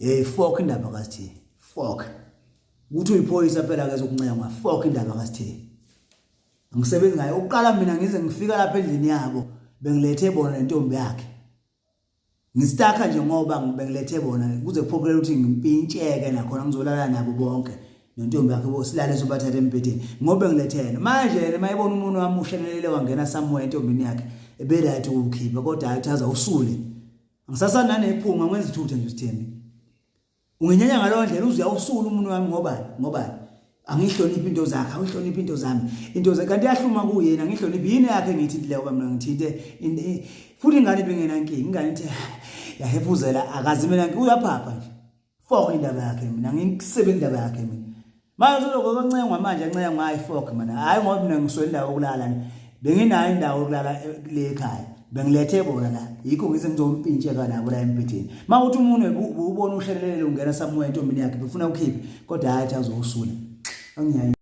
Hey, fuck indaba kaSithe. Fuck. Ukuthi uyiphoyisa phela ke zokuncengwa. Fuck indaba kaSithe. Angisebenzi ngayo. Uqala mina ngize ngifika lapha endlini yabo bengilethe bona nentombi yakhe. Ngistakha nje ngoba bengilethe bona kuze kuphoqele ukuthi ngimpintsheke nakhona ngizolala nabo bonke. Nentombi yakhe bo silale sobathatha embhedeni ngoba bengilethene. Manje yena mayebona umuntu wami ushelelele wangena somewhere entombini yakhe ebe right ukukhipha kodwa hayi uthaza usule. Angisasani nanephunga ngenza ithutha nje usithembi. Ungenyanya ngalowo ndlela uze uyawusula umunwe wami ngobani? Ngobani? Angihloniphi into zakhe, awuhloniphi into zami. Into zakhe kanti yahluma kuyena ngihloniphi yini yakhe ngithi leyo ngoba mina ngithinte futhi ingane ibingenankinga, ingane ithe yahefuzela akazi mina uyaphapha nje. Fok indaba yakhe mina ngikusebenza indaba yakhe mina. Manje uzolokhu kwancengwa manje ancengwa hayi fok mina. Hayi ngoba mina ngiswele indawo yokulala ni. Benginayo indawo yokulala eh, kule ekhaya. Bengilethe bona la. Yikho ngize ngizompintsheka nabo la embhedeni. Mawuthi umunwe ubona ushelelele ungena somewhere entombini yakhe befuna ukhiphe kodwa hayi athi azowusula. Angiyayi.